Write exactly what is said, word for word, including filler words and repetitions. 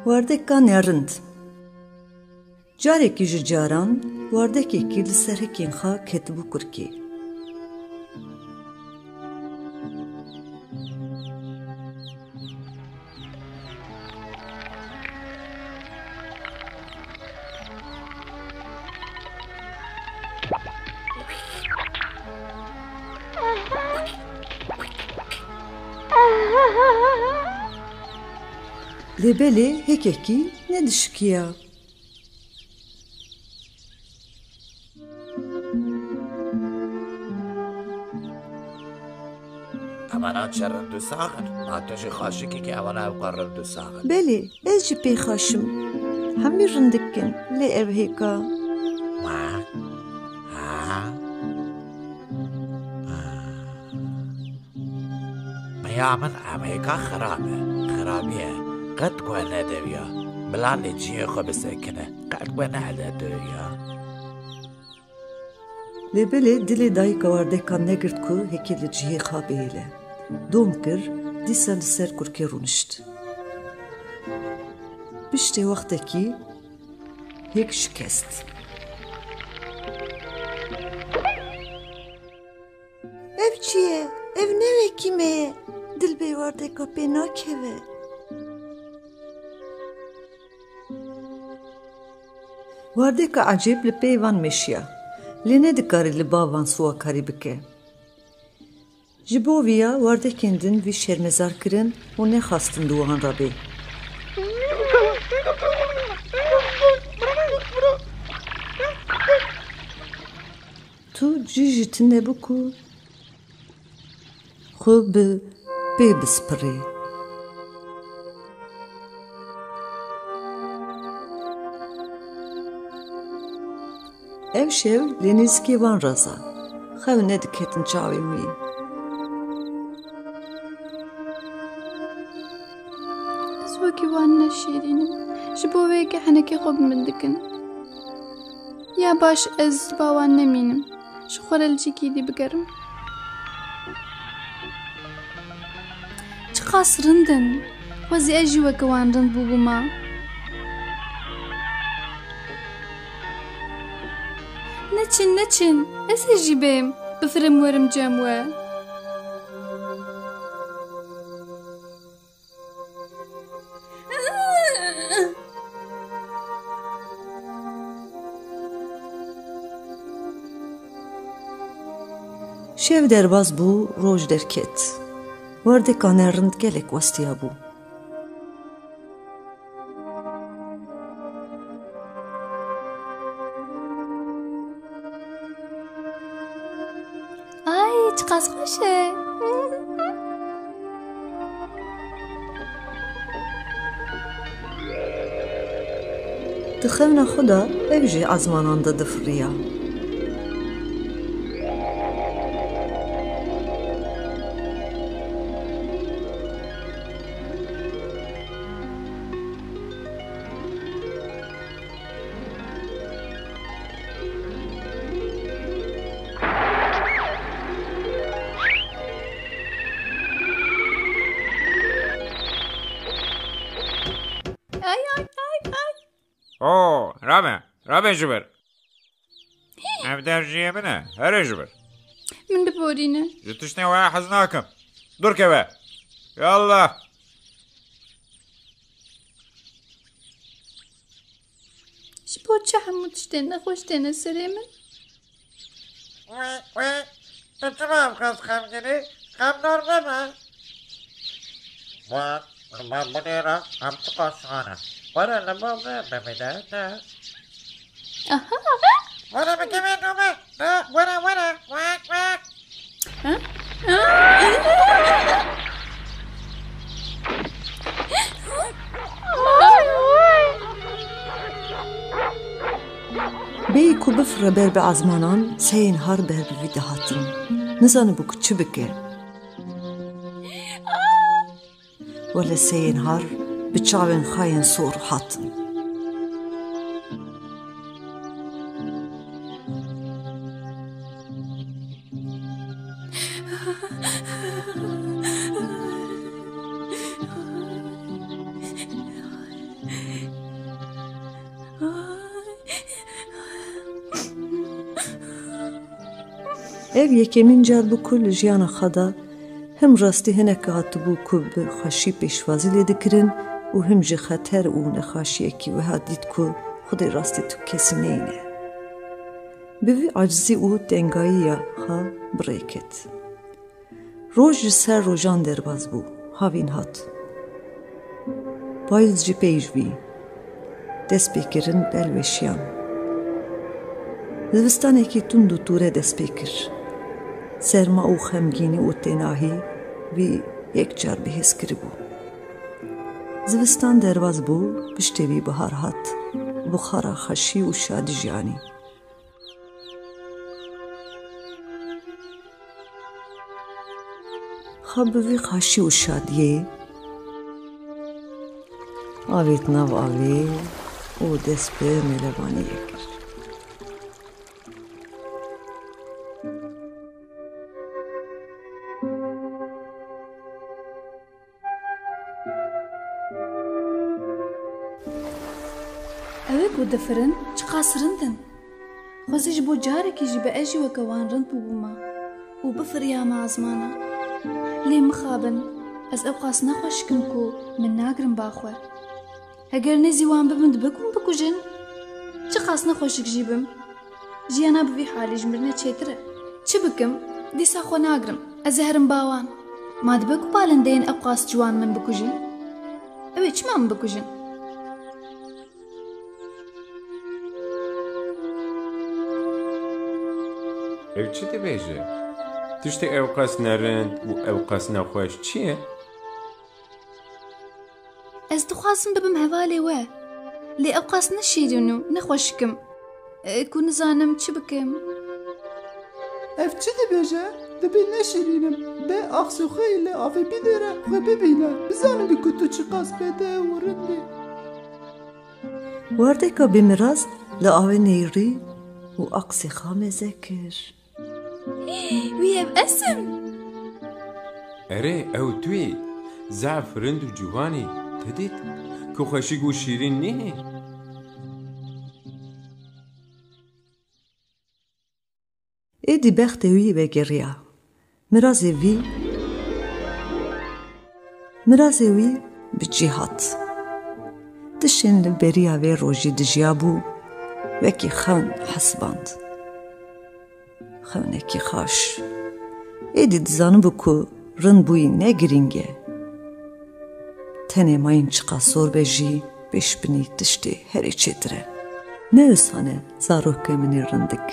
Wardeka nerind. Carekî ji caran wardekekî li ser hikên xwe ketibû kurkê. Lê belê hêkekî nedişikiya. Emana çi rind û sax in. Ma tu jî xaşikî ke emana ew qe rind û sax in. Belê, ez jî pê xaşim. Hemî rindik in, lê ev hêka. Wa? Ha? Ha. Piya min ev hêka xirab e. Xirabî ye. Qet we nedewiya. Bila li cihê xwe bisekine. Qet we nedewiya. Lê belê dilê dayika wardeka negirt ku hêkê li cihê xwe bihêle. Dom kir, dîsa li ser kurkê rûnişt. Piştê wextekî hêk şikest. Ev çi ye? Ev ne wekî me ye. Dil bê wardeka pê nakeve. Wardeka ecêb li pey van meşiya, lê nedikarî li ba van siwakarî bike. Ji bo viya wardekên din vî şermezar kirin û nexwestin di wan re bê. Tu cî jî tune bû ku xwe bi pê bispirê. Ev şev li nêzîkê van reza xew nediketin çavên wî. Ez wekî wan ne şêrîn im. Ji bo wê yekê henekê xwe bi min dikin. Ya baş, ez ba wan nemînim. Ji xwe re li cîkî dî bigerim. Çiqas rind in. Xwezî ez jî weke wan rind bûbûma. Neçin, neçin. Ez ê jî bêm. Bifirim werim cem we. Şev derbas bû, roj derket. Werdeka nerind gelek westiya bû. Ay, çiqas xweş e. Di xewna xwe de ew jî ezmanan de difiriya. Ay, ay, ay, ay. Oo, rabe, rabe ji vir. Ev dev jiyê min e, here ji vir. Min biborîne. Ji tiştê we hez nakim. Dûr keve. Yallah. Ji bo çi hemû tiştên nexweş têne serê min? Wê, wê, tu çima ev qas xemgîn î? Xemdar nebe. Wan, li ba binêre, em çiqas şan in. Were li ba me bimîne, ne? Aha, aha. Were bi kevên nû me. Ne, were, were. Wek, wek. Ha? Bêyî ku bifire ber bi ezmanan, seyên har ber bi vî dihatin. Nizanibû ku çi bike. Wele seyên har bi çavên xwe yên sor hatin. Ev yekemîn car bû ku li jiyana xwe de him rastî hinekî hatibû ku bi xweşî pêşwazî lê dikirin û him jî xeter û nexweşiyekî wiha dît ku Xwedê rastî tu kesî neyne. Bi vî acizî û tengayiya xwe bi rê ket. Roj ji ser rojan derbas bû, havîn hat. Payîz jî pêş bî. Destpêkirin ber weşiyan. Zivistanekî tund û tûre dest pê kir. Serma û xemgînî û tenahî vî yekcar bihêz kiribû. Zivistan derbas bû, piştê vî bihar hat. Buxara xweşî û şadî jî anî. Xwe bi vî xweşî û şadiyê avêt nav avê û dest bi mêlevaniyê kir. Ew ê ku difirin çiqas rind in. Xwezî ji bo carekî jî be ez jî weke wan rind bûbûma û bifiriyama ezmana. Lê mixabin, ez ewqas nexweşik im ku min nagirin ba xwe. Heger nêzî wan bibim dibe ku min bikujin. Çiqas nexweşik jî bim. Jiyana bi vî halî ji mirine çêtir e. Çi bikim? Dîsa xwe nagirim. Ez ê herim ba wan. Ma dibe ku balindeyên ewqas ciwan min bikujin? Ew ê çima min bikujin? Ew çi dibêje? Tiştê ewqas nerind û ewqas nexweş çi ye? Ez dixwazim bibim hevalê we. Lê ewqas ne şîrîn û ne xweşik im, e, ku nizanim çi bikim. Ev çi dibêje? Dibê ne şîrîn im. De aqsê xwe yê li avê bidêre, xwe bibîne. Bizanin ku tu çiqas bede û rind î. Wardeka bêmiraz li avê nêrî û aqsê xwe meze kir. Wî ev ez im. Erê, ew tu yî. Zaf rind û ciwan î. Te dît ku xweşik û şîrîn nînî? Êdî bextê wî vegeriya. Mirazê vî, mirazê wî bi cî hat. Tiştên li beriya vê rojî dijiyabû, wekî xewn hesiband. Xewnekî xaş. Êdî dizanibû ku rindbûyî ne girîng e. Tenê mayîn çiqas zor be jî, pêşbinî tiştê herî çêtir e. Ne wisa ne, zarokê min ê rindik.